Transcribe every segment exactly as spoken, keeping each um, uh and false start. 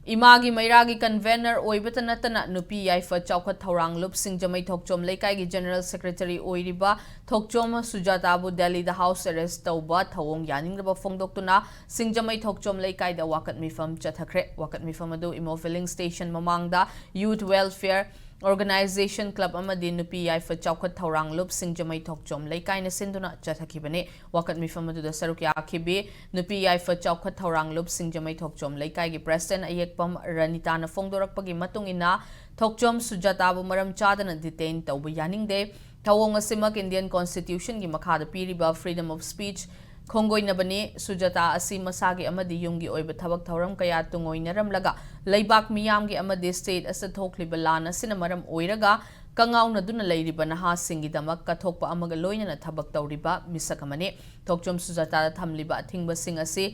ꯏꯃꯥꯒꯤ ꯃꯩꯔꯥꯒꯤ convener ꯑꯣꯏꯕꯇ ꯅꯠꯇꯅ ꯅꯨꯄꯤ ꯌꯥꯏꯐ ꯆꯥꯎꯈꯠ ꯊꯧꯔꯥꯡ ꯂꯨꯞ ꯁꯤꯡꯖꯃꯩ ꯊꯣꯛꯆꯣꯝ ꯂꯩꯀꯥꯏꯒꯤ general secretary ꯑꯣꯏꯔꯤꯕ ꯊꯣꯛꯆꯣꯝ ꯁꯨꯖꯥꯇꯥꯕꯨ ꯗꯦꯜꯂꯤꯗ house arrest ꯇꯧꯕ ꯊꯧꯑꯣꯡ ꯌꯥꯅꯤꯡꯗꯕ ꯐꯣꯡꯗꯣꯛꯇꯨꯅ ꯁꯤꯡꯖꯃꯩ ꯊꯣꯛꯆꯣꯝ ꯂꯩꯀꯥꯏꯗ ꯋꯥꯀꯠ ꯃꯤꯐꯝ ꯆꯠꯊꯈ꯭ꯔꯦ꯫ ꯋꯥꯀꯠ ꯃꯤꯐꯝ ꯑꯗꯨ ꯏꯃꯣ filling station ꯃꯃꯥꯡꯗ Youth Welfare Organisation Club ꯑꯃꯗꯤ ꯅꯨꯄꯤ ꯌꯥꯏꯐ ꯆꯥꯎꯈꯠ ꯊꯧꯔꯥꯡ ꯂꯨꯞ ꯁꯤꯡꯖꯃꯩ ꯊꯣꯛꯆꯣꯝ ꯂꯩꯀꯥꯏꯅ ꯁꯤꯟꯗꯨꯅ ꯆꯠꯊꯈꯤꯕꯅꯤ꯫ ꯋꯥꯀꯠ ꯃꯤꯐꯝ ꯑꯗꯨꯗ ꯁꯔꯨꯛ ꯌꯥꯈꯤꯕꯤ ꯅꯨꯄꯤ ꯌꯥꯏꯐ ꯆꯥꯎꯈꯠ ꯊꯧꯔꯥꯡ ꯂꯨꯞ ꯁꯤꯡꯖꯃꯩ ꯊꯣꯛꯆꯣꯝ ꯂꯩꯀꯥꯏꯒꯤ president ꯑꯌꯦꯛꯄꯝ ꯔꯅꯤꯇꯥꯅ ꯐꯣꯡꯗꯣꯔꯛꯄꯒꯤ ꯃꯇꯨꯡ ꯏꯟꯅ, ꯊꯣꯛꯆꯣꯝ ꯁꯨꯖꯥꯇꯥꯕꯨ ꯃꯔꯝ ꯆꯥꯗꯅ detain ꯇꯧꯕ ꯌꯥꯅꯤꯡꯗꯦ꯫ ꯊꯧꯑꯣꯡ ꯑꯁꯤꯃꯛ Indian Constitution ꯒꯤ ꯃꯈꯥꯗ ꯄꯤꯔꯤꯕ freedom of speech ꯈꯣꯡꯒꯣꯏꯅꯕꯅꯤ꯫ ꯁꯨꯖꯥꯇꯥ ꯑꯁꯤ ꯃꯁꯥꯒꯤ ꯑꯃꯗꯤ ꯌꯨꯝꯒꯤ ꯑꯣꯏꯕ ꯊꯕꯛ ꯊꯧꯔꯝ ꯀꯌꯥ ꯇꯨꯡꯑꯣꯏꯅꯔꯝꯂꯒ ꯂꯩꯕꯥꯛ ꯃꯤꯌꯥꯝꯒꯤ ꯑꯃꯗꯤ state ꯑꯁꯤꯗ ꯊꯣꯛꯂꯤꯕ ꯂꯥꯟ ꯑꯁꯤꯅ ꯃꯔꯝ ꯑꯣꯏꯔꯒ ꯀꯉꯥꯎꯅꯗꯨꯅ ꯂꯩꯔꯤꯕ ꯅꯍꯥꯁꯤꯡꯒꯤꯗꯃꯛ ꯀꯠꯊꯣꯛꯄ ꯑꯃꯒ ꯂꯣꯏꯅꯅ ꯊꯕꯛ ꯇꯧꯔꯤꯕ ꯃꯤꯁꯛ ꯑꯃꯅꯤ꯫ ꯊꯣꯛꯆꯣꯝ ꯁꯨꯖꯥꯇꯥꯗ ꯊꯝꯂꯤꯕ ꯑꯊꯤꯡꯕꯁꯤꯡ ꯑꯁꯤ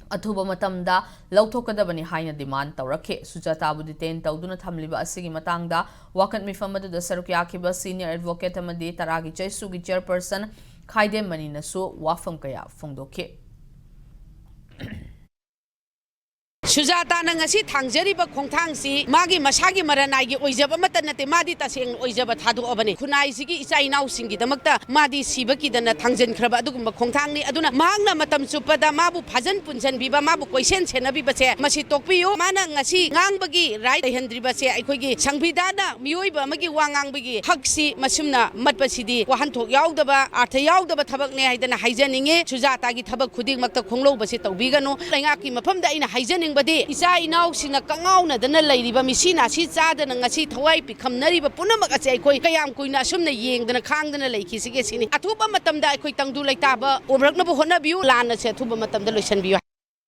ꯑꯊꯨꯕ ꯃꯇꯝꯗ ꯂꯧꯊꯣꯛꯀꯗꯕꯅꯤ ꯍꯥꯏꯅ demand ꯇꯧꯔꯛꯈꯤ꯫ ꯁꯨꯖꯥꯇꯥꯕꯨ detain ꯇꯧꯗꯨꯅ ꯊꯝꯂꯤꯕ ꯑꯁꯤꯒꯤ ꯃꯇꯥꯡꯗ ꯋꯥꯀꯠ ꯃꯤꯐꯝ ꯑꯗꯨꯗ ꯁꯔꯨꯛ ꯌꯥꯈꯤꯕ senior advocate ꯑꯃꯗꯤ ꯇꯔꯥꯒꯤ ꯆꯩꯁꯨꯒꯤ chairperson ꯈꯥꯏꯗꯦꯝ ꯃꯅꯤꯅꯁꯨ ꯋꯥꯐꯝ ꯀꯌꯥ ꯐꯣꯡꯗꯣꯛꯈꯤ꯫ ꯁꯨꯖꯥꯇꯥꯅ ꯉꯁꯤ ꯊꯥꯡꯖꯔꯤꯕ ꯈꯣꯡꯊꯥꯡꯁꯤ ꯃꯥꯒꯤ ꯃꯁꯥꯒꯤ ꯃꯔꯅꯥꯏꯒꯤ ꯑꯣꯏꯖꯕ ꯑꯃꯠꯇ ꯅꯠꯇꯦ, ꯃꯥꯗꯤ ꯇꯁꯦꯡꯅ ꯑꯣꯏꯖꯕ ꯊꯥꯗꯣꯛꯑꯕꯅꯤ꯫ ꯈꯨꯟꯅꯥꯏꯁꯤꯒꯤ ꯏꯆꯥ ꯏꯅꯥꯎꯁꯤꯡꯒꯤꯗꯃꯛꯇ ꯃꯥꯗꯤ ꯁꯤꯕ ꯀꯤꯗꯅ ꯊꯥꯡꯖꯟꯈ꯭ꯔꯕ ꯑꯗꯨꯒꯨꯝꯕ ꯈꯣꯡꯊꯥꯡꯅꯤ꯫ ꯑꯗꯨꯅ ꯃꯍꯥꯛꯅ ꯃꯇꯝ ꯆꯨꯞꯄꯗ ꯃꯥꯕꯨ ꯐꯥꯖꯟ ꯄꯨꯟꯁꯤꯟꯕꯤꯕ, ꯃꯥꯕꯨ ꯀꯣꯏꯁꯦꯟ ꯁꯦꯟꯅꯕꯤꯕꯁꯦ ꯃꯁꯤ ꯇꯣꯛꯄꯤꯌꯨ꯫ ꯃꯥꯅ ꯉꯁꯤ ꯉꯥꯡꯕꯒꯤ right ꯂꯩꯍꯟꯗ꯭ꯔꯤꯕꯁꯦ ꯑꯩꯈꯣꯏꯒꯤ ꯁꯪꯕꯤꯙꯥꯟꯅ ꯃꯤꯑꯣꯏꯕ ꯑꯃꯒꯤ ꯋꯥ ꯉꯥꯡꯕꯒꯤ ꯍꯛꯁꯤ ꯃꯁꯨꯝꯅ ꯃꯠꯄꯁꯤꯗꯤ ꯋꯥꯍꯟꯊꯣꯛ ꯌꯥꯎꯗꯕ, ꯑꯥꯔꯊ ꯌꯥꯎꯗꯕ ꯊꯕꯛꯅꯦ ꯍꯥꯏꯗꯅ ꯍꯥꯏꯖꯅꯤꯡꯉꯤ꯫ ꯁꯨꯖꯥꯇꯥꯒꯤ ꯊꯕꯛ ꯈꯨꯗꯤꯡꯃꯛꯇ ꯈꯣꯡꯂꯧꯕꯁꯤ ꯇꯧꯕꯤꯒꯅꯨ꯫ ꯂꯩꯉꯥꯛꯀꯤ ꯃꯐꯝꯗ ꯑꯩꯅ ꯍꯥꯏꯖꯅꯤꯡꯕꯗꯤ, ꯏꯆꯥ ꯏꯅꯥꯎꯁꯤꯡꯅ ꯀꯉꯥꯎꯅꯗꯅ ꯂꯩꯔꯤꯕ, ꯃꯤꯁꯤ ꯅꯥꯁꯤ ꯆꯥꯗꯅ ꯉꯁꯤ ꯊꯋꯥꯏ ꯄꯤꯈꯝꯅꯔꯤꯕ ꯄꯨꯝꯅꯃꯛ ꯑꯁꯦ ꯑꯩꯈꯣꯏ ꯀꯌꯥꯝ ꯀꯨꯏꯅ ꯑꯁꯨꯝꯅ ꯌꯦꯡꯗꯅ ꯈꯥꯡꯗꯅ ꯂꯩꯈꯤꯁꯤꯒꯦ ꯁꯤꯅꯤ꯫ ꯑꯊꯨꯕ ꯃꯇꯝꯗ ꯑꯩꯈꯣꯏ ꯇꯪꯗꯨ ꯂꯩꯇꯥꯕ ꯑꯣꯏꯔꯛꯅꯕ ꯍꯣꯠꯅꯕꯤꯌꯨ, ꯂꯥꯟ ꯑꯁꯦ ꯑꯊꯨꯕ ꯃꯇꯝꯗ ꯂꯣꯏꯁꯤꯟꯕꯤꯌꯨ꯫